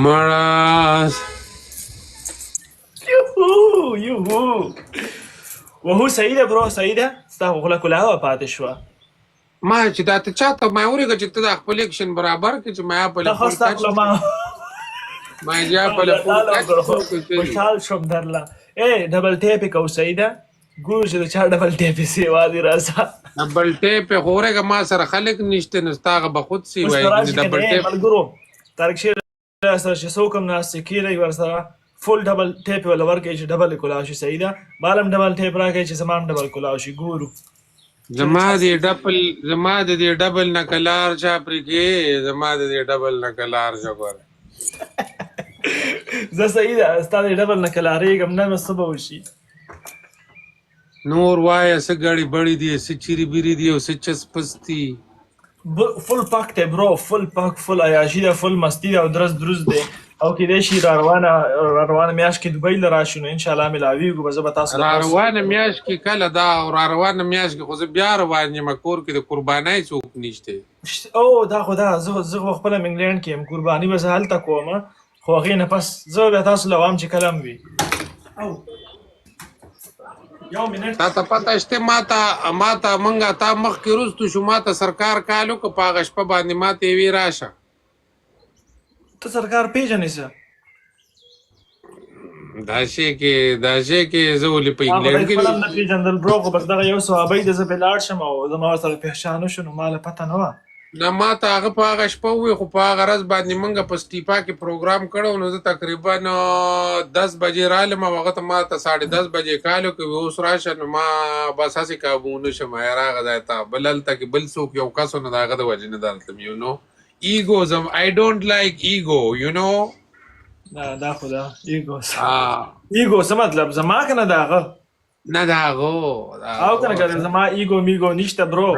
مړه. یوهو یوهو وهو، صحیح ده برو، صحیح ده. ستا خو خوله کلاوه پاتې شوه. ما چې دا ته چاته ما ورېږه چې ته دا خپل اکشن برابر کړې چې ما په ته خو فول ستا کچ خوله ما ما یا په فول کچ خوشحال شوم درله. ای ډبل ټیپ یې کوو، صحیح ده. ګورو چې د چا ډبل ټیپ یې سیوا دي. راځه. ډبل ټیپ خو ورېږه، ما سره خلک نشته نو ستا هغه به خود سی اوس وایي. به راشي که ډبل نه؟ ټیپ. ملګرو، طارق شیر سره چې څوک هم ناست یې، کښېنئ ورسره، فول ډبل ټیپ یې ورله ورکړئ چې ډبل یې کولاو شي. صحیح ده، مال هم ډبل ټیپ راکړئ چې زما هم ډبل کولاو شي. ګورو چې د زما چا دې ډبل، زما د دې ډبل نه کلار چا پرې کې، زما د دې ډبل نه کلار شه ګوره. زه صحیح ده، ستا د ډبل نه کلارېږم نه، نو څه به وشي؟ نور وایه، څه ګړې بړې دي، څه چیرې بیرې دي او څه چس پس دي؟ فل پاک دی برو، فل پاک، فل عیاشي ده، فل مستی ده او درز دروز دی. او کېدای شي را روانه را روانه میاشت کې دوبۍ له راشو، نو انشاءالله ملاویږو به. زه به تاسو له را پوسټ روانه میاشت کې کله دا؟ او را روانه میاشت کې خو زه بیا روان یم، کور کې د قربانۍ څوک نشته. او دا خو دا زه خو خپله هم انګلینډ کې یم، قرباني به زه هلته کوم، خو هغې نه پس زه به بیا تاسو له وام چې کله هم وي. او یو منټ. تا ته پته شته، ما ته مونږه تا مخکې وروستو شو، ما ته سرکار کال وکړ په هغه شپه باندې، ما ته یې وی راشه. ته سرکار پېژنې څه؟ دا شی کې زه ولې په ما خو انګلینډ دی کې خپل هم نه پېژندل برو، خو بس دغه یو صحابۍ دی، زه پرې لاړ شم او زما ورسره پېښان وشو، نو ما له پته نه وه. نه، ما ته هغه په هغه شپه ووی، خو په هغه ورځ باندې مونږ په سټیپا کې پروګرام کړو، نو زه تقریبا 10 بجې رالم او هغه ته ما ته 10:30 بجې کال وکړ، وی اوس راشه، نو ما بس هسې کابو نه شم راغه ځای ته. بل هلته کې بل څوک یو کس و، نو د هغه د وجې نه درتلم. You know egoism, I don't like ego, you know. دا خو دا ایګو، ایګو څه مطلب؟ زما که نه د هغه؟ نه، د هغه. او کنه کنه، زما ایګو میګو نشته برو.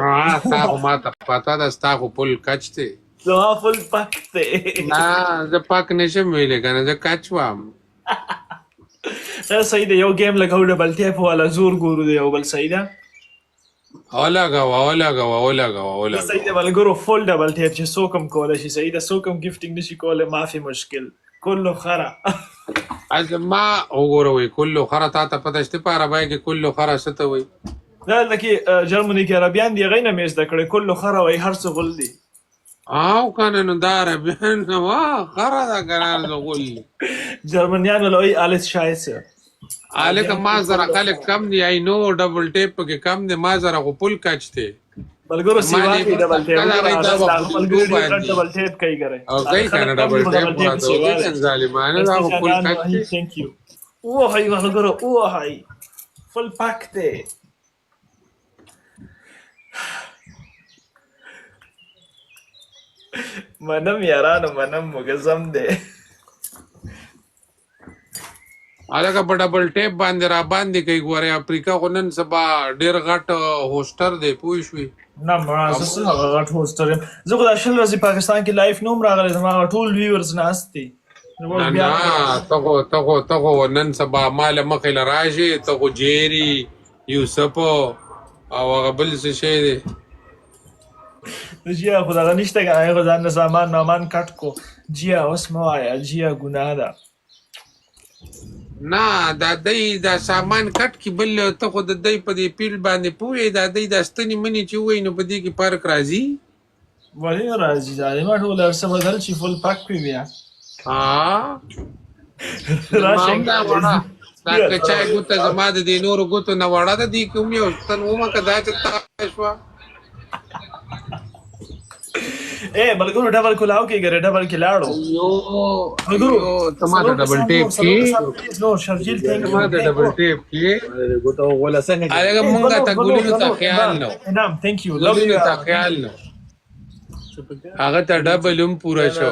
ستا خو ما ته پته ده، ستا خو فل کچ دی. زما فل پک دی. نه، زه پک نشم ویلی کنه، زه کچ وام. خیر، صحیح دی. یو گیم لګو، ډبل ټیپ والا زور ګورو دی یو بل. صحیح ده. ولګوه، ولګوه، ولګوه. صحیح ولګوه. دی ملګرو، فول ډبل ټیپ چې څوک هم کولی شي. صحیح ده، څوک هم ګفټینګ نشي کولی، مافي مشکل، کلو خره. از ما وګوره، وی کلو خره. تا ته پته شته په عربی کې کلو خره څه ته وایي؟ دا لکه جرمني کې عربیان دی، هغې نه مې زده کړې، کلو خره وایي، هر څه غول دي. او کنه، نو دا عربیان وا خره ده کنه، زه غول. جرمنیان ولوي alles Scheiße. الکه، ما سره خلک کم دي، I know double tap پکې کم دی، ما سره خو فل کچ دی. ملګرو ما سیوا دې کوي ډبل ټیپ. کله وګوره هغې دا دا به ملګري په ډېر غټ باندې ډبل ټیپ کوي ګره. او کوي کنه ډبل ټیپ راته وکړي کنه ظالمانه، دا خو فل کچ دی. Thank you. وهی ملګرو، وهی، فل پاک دی. منم یارانو، منم، مګزم دی. الکه، په ډبل ټیپ باندې را باندې کوي. ګوره، افریقا خو نن سبا ډېر غټ hoster دی، پوه شوې؟ نه ما زه څه هغه غټ hoster یم؟ زه خو دا 20 ورځې پاکستان کې live نوم راغلی، زما هغه ټول viewers ناست دي. نو نه. بیا نه، ته خو نن سبا مال مخې له راشي، ته خو جیری یوسف او هغه بل څه شی دی. جیا خو دغه نشته کنه، هغه ځان نه سامان مامان کټ کو. جیا اوس مه وایه، جیا ګناه ده. نه، دا دی دا سامان کټ کی بل، ته خو د دی په دې پیل باندې پوهې، دا دی دا ستنې منې چې وایي، نو په دې کې فرق راځي. ولې نه راځي ظالمه؟ ټول هر څه بدل شي، فل پاک وي بیا. ها، زما راشه. هم دا وړه دا کچای ګوته زما د دې نورو ګوتو نه وړه ده، دې کوم یو ستن ومه که دا چې تا شوه. اے ملګرو، ډبل کولاو کې ګره، ډبل کې لاړو. یو ملګرو یو ته ما ته څلور ډبل کسان ټیپ نور، څلور کې کسان پلیز نور. شرجیل thank ته you. ما ته ډبل ټیپ کې. ګوته ولا څنګه؟ هغه مونږه ته ګلونو ته خیال نو. انعام thank you, love. ګلونو ته خیال نو، هغه ته ډبل هم پوره شو.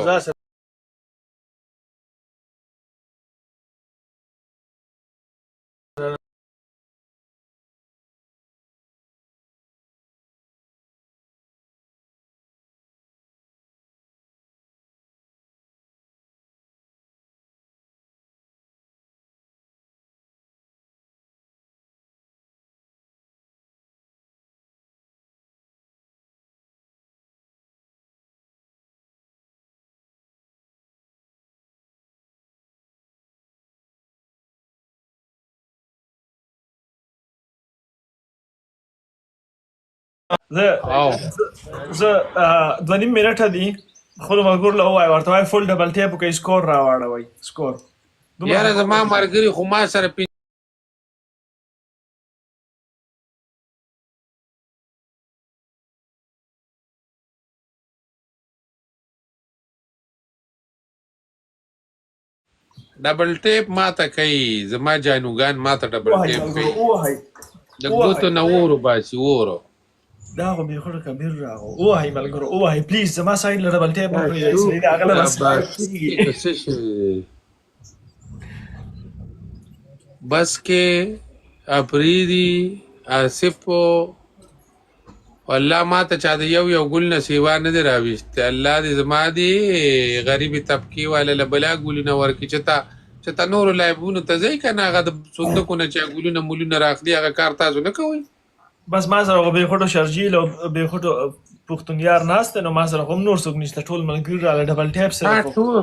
زه او زه 2.5 منټه دي، خپل ملګرو له ووایه، ورته وایه فول ډبل ټیپ وکړئ، سکور راواړوئ، سکور. دومره یاره زما مرګري خو ما سره ډبل ټیپ ماته کوي، زما جانوګان ماته ډبل ووهئ ټیپ ملګرو، کوي، ووهئ، د ګوتو ووهئ. نه اور وباسي اورو. دا خو بې خړو کبیر راغو. ووهئ ملګرو، ووهئ پلیز. زما سایډ له ډبل ټیپ مه پرېږدئ، صحیح ده، هغه له دا بس باسي کېږي. کې څه شی دی؟ بس کې اپریدي آصف والله ما ته چا د یو یو ګل نه سیوا نه دی راویستی. الله دې زما دې غریبې طبقې والا له بلا ګلونه ورکړي، چې تا نورو لایبونو ته ځئ که نه، هغه د صندوقو نه چا ګلونه مولونه راخلي، هغه کار تاسو نه کوئ. بس ما سره خو بې خټو شرجیل او بې خټو پښتون یار ناست دی، نو ما سره خو هم نور څوک نشته، ټول ملګري راله ډبل ټیپ ستا صرف. ټول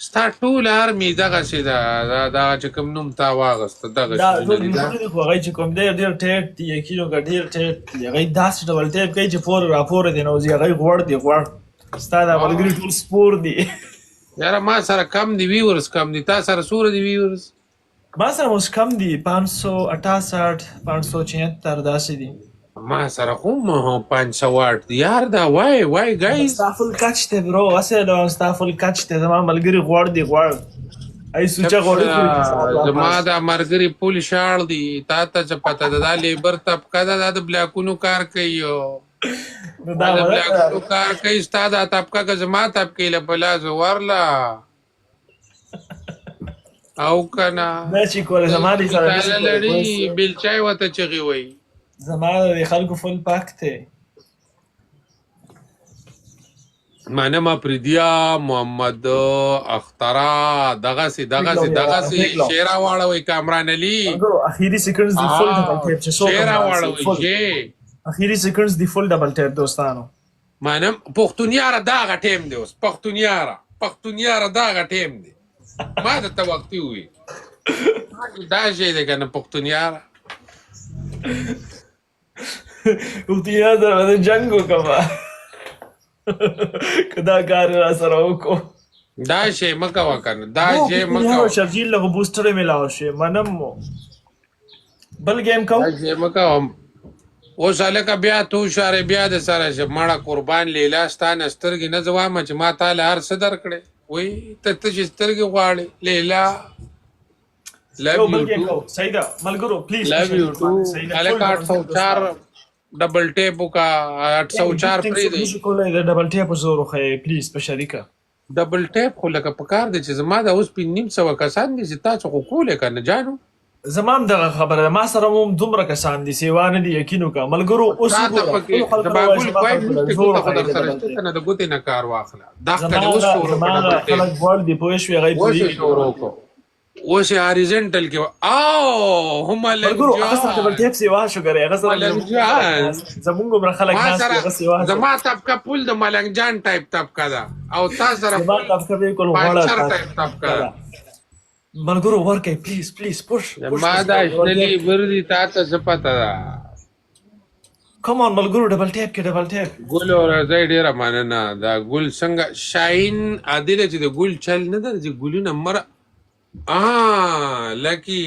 ستا ټول ارمي دغسې ده، دا دا چې کوم نوم تا واغسته دغه دا څیزونه ټول دي بې دا. خټو دي، خو هغوی چې کوم دی ډېر ټیټ دي، یقین وکړه ډېر ټیټ دي. هغوی داسې ډبل ټیپ کوي چې پورې راپورې دی نه وځي، هغوی غوړ دي، غوړ. ستا دا ملګري ټول سپور دي. یاره ما سره کم دي ویورز، کم دي. تا سره څومره دي ویورز؟ ما سره اوس کم دي، 568، 576 داسې دي. ما سره خو 508 دي یار. دا وای وای ګایز. ستا فل کچ دی برو، هسې له ستا فل کچ دی. زما ملګري غوړ دي، غوړ، ای سوچه غوړي خوري چې سهار زما راپاڅي. دا مرګري پول شاړ دي، تا ته څه پته ده؟ دا لیبر طبقه ده، دا د بلاکونو کار کوي. نو دا دا د غلط بلاکونو کار کوي. ستا دا طبقه که زما طبقې له په لاس ورله او که نه؟ نه چې کولی زما دې سره نشي کاله کولی لړي بس. بیلچای ورته چغې وایي. زما د خلکو فل پاک دی. منم اپریدیا محمد اخترا دغسې دغسې دغسې شعر واړوئ کامران علي. ملګرو، اخیری سیکنډز دی، فل ډبل ټیپ چې څوک شعر هم راسي واړوئ فل شي. اخیری سیکنډز دی، فل ډبل ټیپ دوستانو. منم پښتونیاره، دغه ټیم دی اوس. پښتونیاره، پښتونیاره، دغه ټیم دی. ما د ته وختي ووی دا شی دی که نه پښتونیاره. پښتونیار سره به زه جنګ وکړم که دا کار را سره وکړو. دا شی مه کوه که نه، دا شی مه پښتونیار او کوه. شرجیل له بوسټر ملاو شي. منم مو، بل ګیم کو. دا شی مه کوه. اوس هلکه بیا تو شارې بیا د سره شه مړه قربان لیلا، ستا نه سترګې نه ځوامه چې ما تا له هر څه درکړې وی، ته تشې سترګې غواړې لیلا. لভ یو بل یو ګیم ټو. کو، صحیح ده ملګرو، پلیز. لভ یو ټو. صحیح ده. هلکه 804 ډبل ټیپ وکا، 804 پرېږدئ. نشو کولای د ډبل ټیپ زور وښیئ پلیز په شریکه. ډبل ټیپ خو لکه پکار دی چې زما دا اوس 550 کسان دي چې تاسو خو کولی که نه جانو. زما هم دغه خبره ده، ما سره هم دومره کسان دي سیوا نه دي. یقین وکړه ملګرو، اوس تا ته وګوره پکې ټولو خلکو د ته وایي باګول زما کویم خلکو له نشته، زور ګوته خو وښیئ در د سره ډبل شته ټیپ. که نه؟ د ګوتې نه کار واخله، دا زما ښکلې اوس شروع زما کړه ډبل ټیپ. خلک غوړ دي، پوه شوې؟ هغوی اوس یې پوهېږي. شروع کړو، اوس یې هاریزنټل کې او هم ملنګ ملګرو، هغه سره ډبل جان. ټیپ سیوا شو ګرې، هغه سره ملنګ جان. زمونږ عمره خلک ما ناست دي، سره هغه سیوا شو. زما طبقه پول د ملنګ جان ټایپ طبقه ده او تا سره زما پول طبقه بالکل غوړه پانچر ټایپ طبقه ده. ملګرو ورکئ پلیز، پلیز، پوش پوش. ما دا شنلي بردي، تا ته څه پته ده؟ کم آن ملګرو، ډبل ټیپ کې ډبل ټیپ. ګل او راځي، ډیره مننه. دا ګل څنګه شاین عادل چې د ګل چل نه درځي، ګلونه مر لکی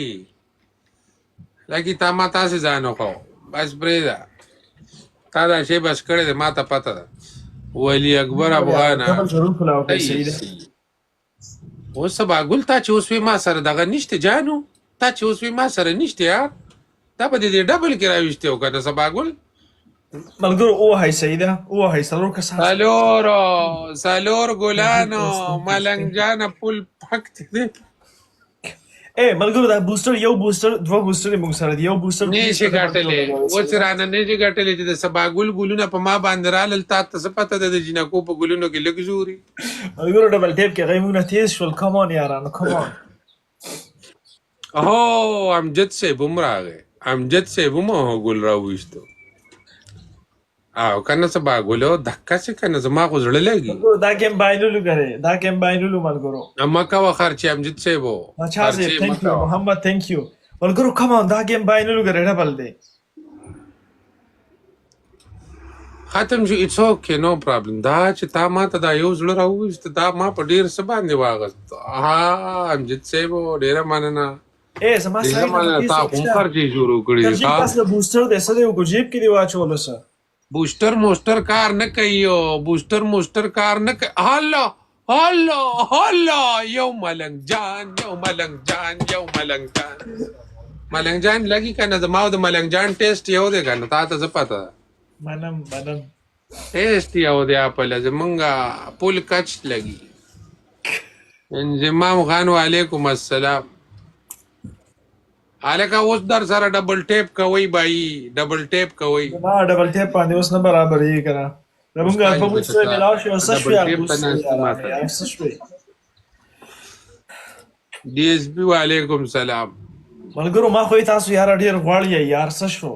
لکی تا ما تاسو ځان وخو، بس پرېږده. تا دا شی بس کړی دی، ما ته پته ده. ولی اکبر افغانه. ډبل ضرور کلاو کوي، صحیح ده. اوس سبا ګل، تا چې اوس وی ما سره دغه نشته جانو، تا چې اوس وی ما سره نشته یار، تا په دې ډبل کې راويسته او کنه سبا ګل؟ ملګرو اوهی، صحیح ده، اوهی، څلور کسان. څلور څلور ګلانو ملنګ جان پول پاک دی. اے ملګرو، دا بوسټر، یو بوسټر، دوه بوسټر موږ سره دی، یو بوسټر. نه شي ګټلې، اوس رانه نه شي ګټلې چې د سبا ګل ګلونه په ما باندې رالل. تا ته څه پته ده د جینکو په ګلونو کې لږ زوري؟ ملګرو، ډبل ټیپ کې هغوی موږ نه تیز شول. کم آن یارانو، کم آن. هو، امجد صاحب هم راغی، امجد صاحب هم ګل راویستو او کنه سبا ګلو دکا چې کنه زما خو زړه لګي. ملګرو، دا ګیم بایلولو ګره، دا ګیم بایلولو ملګرو. مه کوه خرچې امجد صاحب. اچھا صاحب. خرچې مه thank you. کوه. محمد، thank you. ملګرو، کم آن، دا ګیم بایلولو ګره، ډبل دی. ختم شو. It's okay, no problem. دا چې تا ما ته دا یو زړه راوویست، دا ما په ډیر څه باندې واغست. ها امجد صاحب، ډیره مننه. اے زما ډیره سایډ نه مننه. پکې تا څوک هم شته؟ خرچې شروع کړې دي. ترجیح ښه تاسو له بوستر دی، څه دی وکړو، جیب کې دی واچولو څه؟ بوسټر موسټر کار نه کوي، او بوسټر موسټر کار نه کوي. هلا هلا هلا، یو ملنګ جان، یو ملنګ جان، یو ملنګ جان، ملنګ جان لګي کنه. زما او د ملنګ جان ټیسټ یو دی کنه، تا ته څه پته ده؟ منم منم. ټیسټ یو دی. خپل زمونږه پول کچ لګي. انضمام خان، وعلیکم السلام. هلکه اوس در سره ډبل ټیپ کوي بای، ډبل ټیپ کوي. زما ډبل ټیپ باندې اوس نه برابرېږي که نه، زمونږ استاد په به څه ملاو شو، څه ډبل شوې یار؟ ټیپ ته بوستر ناست ما یارانه سره. یار، څه شوې؟ ډي اس پی، وعلیکم سلام. ملګرو، ما خو یې تاسو یاره ډېر غواړي یار، څه شو؟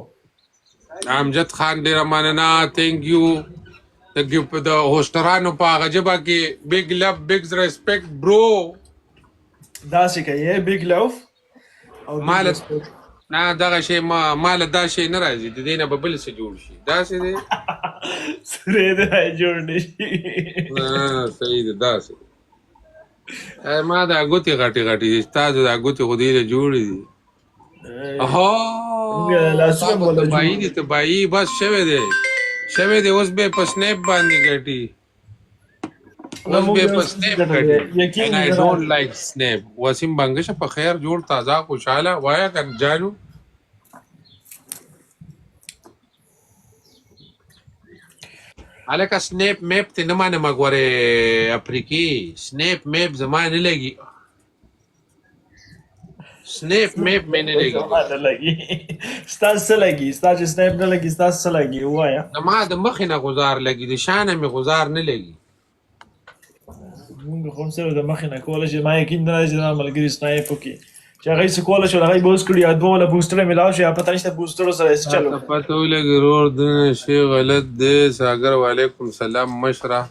امجد خان، ډیره مننه، thank you. د ګیف د هوسټرانو په هغه ژبه کې big love, big respect, bro. داسې کوي، big love او big مال respect. نه، دغه شی ما مال دا شی نه راځي، د دې نه به بل څه جوړ شي. داسې دی. سورې دی جوړ نه شي. نه نه، صحیح دی، داسې دی. ما دا ګوتې غټې غټې دي، ستاسو دا ګوتې خو دې له جوړې دي. هو. موږ لاسونه تا خو مولا تباهي جوړ دي، تباهي. بس شوی دی، شوی دی. اوس به په سنیپ باندې ګټي. نه، اوس موږ به په اوس سنیپ ګټلې ګټي. یقین And I نه don't راځي. like snap. وسیم بنګشه، په خیر، جوړ، تازه، خوشاله وایا کن جانو. هلکه سنیپ میپ ته نه منم ګوره، افریقي سنیپ میپ زما نه لګي، سنیپ میپ مې نه لګي. زما نه لګي، ستا څه لګي؟ ستا چې سنیپ نه لګي، ستا څه لګي، ووایه. زما د مخې نه غزار لګي، د شانه مې غزار نه لګي. موږ خو هم صرف د مخې نه کولی شي. ما یقین نه راځي چې زما ملګري سنایپ وکړي، چې هغوی څه کولی شول، هغوی به اوس کړي. یا دوه وله بوسټره ملاو شي، یا پته نشته بوسټرو سره یې څه چل تاته وکړو. پته ولګي رور، دنه شی غلط دی. ساګر، وعلیکم سلام مشره.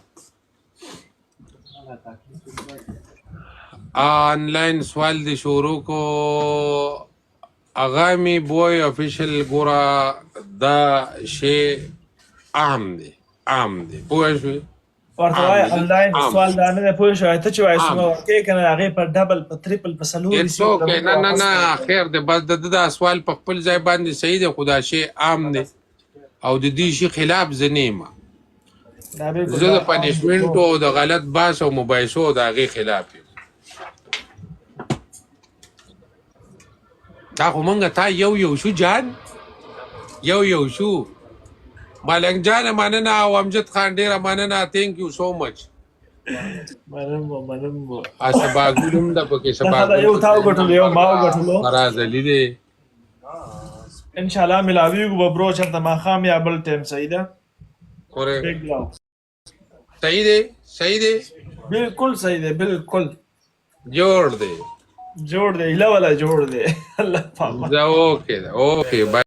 آنلاین سوال دی شروع کو. اغامی بوی افیشل، ګوره دا شی عام دی، عام دی، پوه شوې؟ ورته عام وایه دی. انلاین عام. سوال دا نه دی، پوه شوې؟ ته چې وایې عام. څومره ورکوې که نه، هغې په ډبل، په تریپل، په څلور It's ریسیو okay. له نه موږ نه واپس نه، کوي. خیر دی. بس د ده دا سوال په خپل ځای باندې صحیح دی، خو دا شی عام دی او د دې شي خلاف زه نه یم. دا بالکل زه دا د عام دی. پنشمنټو او د غلط باس او مباحثو د هغې خلاف یم. دا خو مونږ تا یو یو شو جان، یو یو شو. ملنګ جان مننه، او امجد خان ډیره مننه، thank you so much. منم مو، منم مو. سبا ګل هم ده پکې. دا سبا ښه ده. ګل یو تا پکې وګټلو، یو نمبر ما ده. وګټلو. فراز علي دی. ان شاء الله ملاویږو به برو چېرته ماښام یا بل ټایم، صحیح ده؟ اورې. Big love. صحیح دی، صحیح دی. بالکل صحیح دی، بالکل. جوړ دی. جوړ دی، هیله ولا جوړ دی، الله پاک. زه okay ده، okay, bye.